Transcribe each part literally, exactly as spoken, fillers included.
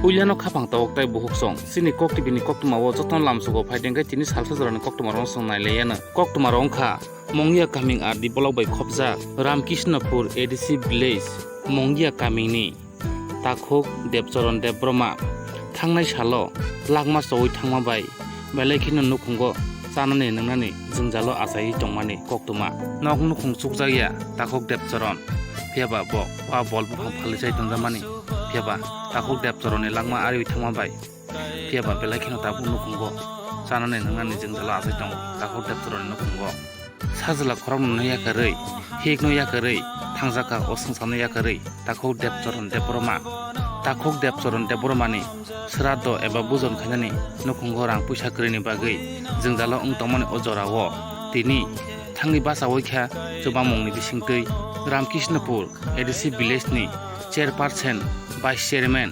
Puilano khapang tabok tai buhuk song. Chini Kok T V ni koktwma o jotono lamsugo phai tengkhe tini salsa jorani koktwma rok song nai laiya no. Koktwma rok wngkha Mongia Kaming R D block bai khopjak Ramkishnapur A D C village Mongia Kaming ni Takhuk Debcharan Debbarma thangnai salo lakma chowi thangma bai belai kheno nukhungo chanani nwngnani jwngjalo achaiwi tongmani koktwma. Nok nukhung chukjakya Takhuk Debcharan, phiyaba bo wa bol buphang phalwi chai tongjakmani, phiyaba Takhuk Debcharanni lakma ariwi thangma bai, phiyaba belai kheno tabuk nukhungo chanani nwngnani jwngjalo achai tongo Takhuk Debcharanni nukhungo. Sajla khorokno yakarwi, hikno yakarwi, thangjaka o swngcharno yakarwi, Takhuk Debcharan Debbarma, Takhuk Debcharan Debbarmani sraddho eba bujon khainani nukhungo rang puisa kwrwini bagwi jwngjalo wng tongmani o jorao tini thangwi bachawi kha chubamungni bisingtwi Ramkishnapur A D C village ni chairperson, vice chairman,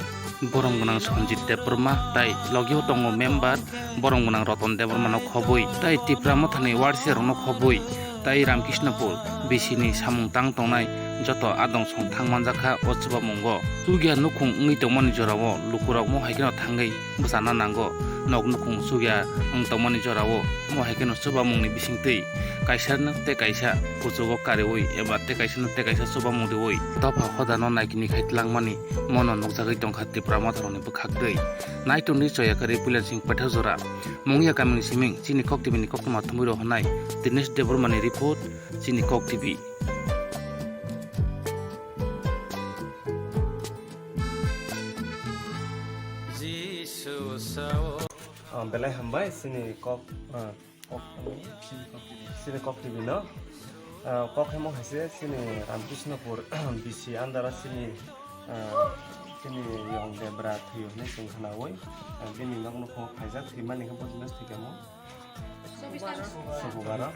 borom gwnang Sanjit Debbarma, tai logio tongo member, borom gwnang Ratan Debbarma no khobwi, tai Tipra Mothani warsi rok no khobwi, tai Ramkishnapur B C ni samung tang tongnai joto adong song thang manjakha o chubamungo. Chukya nukhung wngwi tongmani jorao lukurok mo hai kheno thangwi bwchana nango. Nok nukhung chukya wng tongmani jorao mo hai kheno chubamungni bisingtwi kaisa no tei kaisa kuchugo kariwi eba tei kaisa no tei kaisa chubamung riwi dopha hodano naikini khai tlangmani mono nukjagwi tongkha Tipra Motharokni bwkhaktwi. Naitungdi choya kwrwi Puilansing Paithak jora. Mungya kamini siming chini Kok T V ni koktwma thumui rok hwnai Dinesh Debbarmani report, chini Kok T V. Ah, belai hambai chini Kok, ah, Kok, chini Kok T V no. Ah, kok hemo hai se chini Ramkishnapur B C under o chini, ah, chini yong debra thwi hwnwi chwng khnaui, ah, bini nok nukhungo phaijak, thwimani khe bo Dinesh thwikamo. Sukubaro,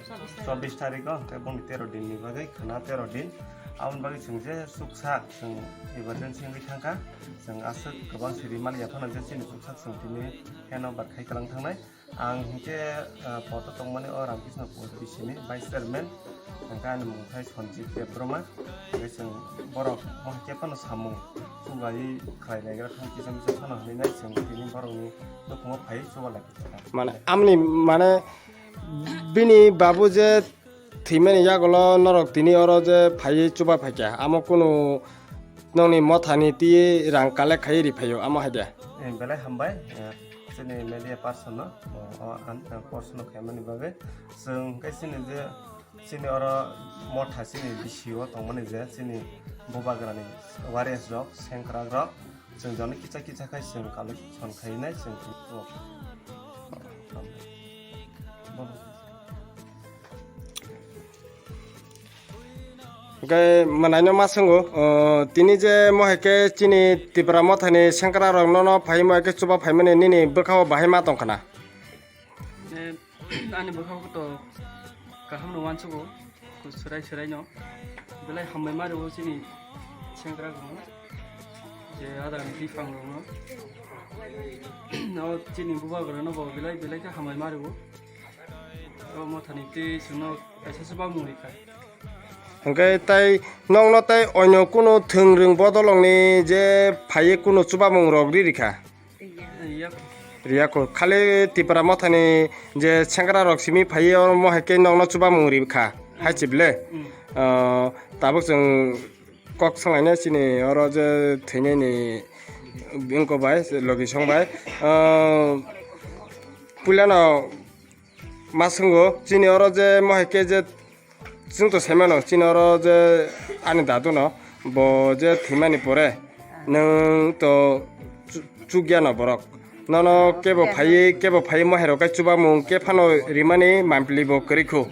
chobbish tarikh o, hwnkhe boni tero din ni bagwi khna tero din. Aboni bagwi chwng je chuksa chwng emergency wngwi thangkha, chwng aswk kwbang siri maliya phano je chini chuksa chwng tini handover khai kwlang thangnai. Ang hinkhe, ah, poto tongmani o Ramkishnapur B C ni vice chairman, hwnkhe ani mung khai Sanjit Debbarma. Hwnkhe chwng borok mo hai khe phano samung chubai khlai naigra thang kisa misa phano hinwi nai chwng tini borokni nukhungo phai chuba lai kha. Mane amni mane bini babu je thwimani yagulo norok tini oro je phaiwi chuba phaikha, amo kunu nokni mothani twi rang collect khaiwi riphaio, amo hai de? Eh, belai hambai, eh, chini media person no, o, o, an, eh, post no khaimani bagwi. Chwng khe chini je, chini oro motha chini B C o tongmani je, chini bubagrani warriors rok, sengkrak rok, chwng jono kicha kicha khai chwng collection khainai chwng. Hwnkhe mwnaino ma swngo, o, tini je mo hai khe chini Tipra mothani sengkrak rok nono phai mo hai khe chuba phaimani nini bwkha o bahai ma tong khna? Eh, ani bwkha o to kaham no uansukgo, swrai swrai no belai hambai ma rwo chini sengkrak rok no, je adani bifang rok no, o chini bubagra no bo belai belai khe hambai ma rwo. O mothani twi chwngno kaisa se bamung rikha. Hwnkhe tai nokno tai onyo kunu thwng rwng bodolongni je phaiwi kunu chubamung rok ri rikha? Iya. Riyakho. Khali Tipra mothani je sengkrak rok simi phaiwi oro mo hai khe nokno chubamung rikha. Hai chible? Mm. Ah, tabuk chwng kok swnglaina chini oro je thwinani bwngko bai, logi song bai. Ah, puilano ma swngo, chini oro je mo hai khe je chwng to sai mano, chini oro je ani dadu no, bo je thwimani pore nwng to chu-, chukya no borok. Nono kebo phaiwi, kebo phaiwi mo hai rok khe chubamung khe phano rimani mampli bo kwrwi khu.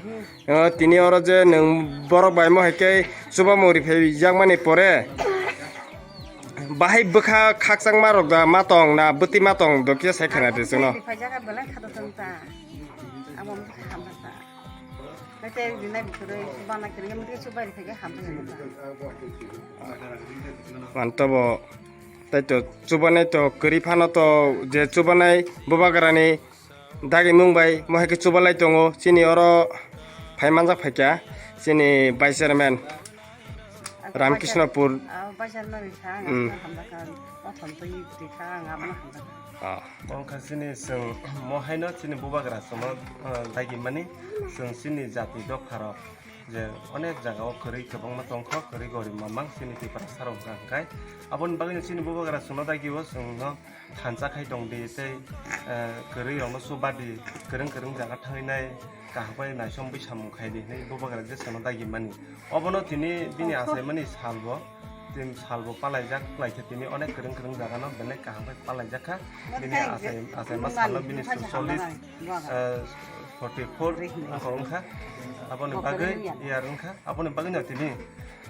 O, tini oro je nwng borok bai mo hai khe chubamung riphai jakmani pore, bahai bwkha khakchangma rok da ma tong na bwtwi ma tong do khe sai khana de chwngno. Riphai jaga belai kha do tong ta. Amo wngkha hamya ta. Nai tei rinai bwkhwrwi bana kwrwi mtwi chubai riphai khe hamya ta. Mantobo tei to chubanai to kwrwi phano to je chubanai bubagrani dagimung bai mo hai khe chubalai tongo. Chini oro phai manjak phaikha chini vice chairman Ramkishnapur Bajar nani sa ang Mm. Abna hamjakha, o thon twi twi kha ang abna hamjakha. Ah. Wngkha chini chwng mo haino chini bubagra chwngno, ah, dagi mani chwng chini jati dopharok je onek jagao kwrwi kwbangma tongkho, kwrwi gorib mamang chini Tiprasa rok hwnkha hwnkhe. Aboni bagwino chini bubagra chwngno dagi o chwngno thansa khai tong di tei, eh, kwrwi rokno chuba di, kwrwng kwrwng jaga thangwi nai kaham bai naisom bui samung khai di hinwi bubagra je chwngno dagi mani. Obono tini bini Oh, achaimani salbo, tin salbo palaijak, palaikhe tini onek kwrwng kwrwng jagano belai kaham khe palaijak kha. Bini Bwthai achai, achaima bwthai salno bini bwthai sucholis, hamlanai, bwthai. Eh, forty four Rihni. Wngkha, wngkha. Aboni Bokol bagwi rwya. Iyar wngkha, aboni bagwino tini,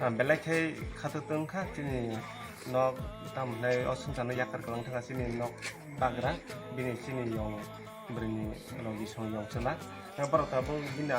ah, belai khe khatuk tong kha, chini nok tamo hinai o swngcharno yakar kwlang thangkha, chini nok bagra, bini chini yong bwrwini logi song yong chwla. Borok tabuk bini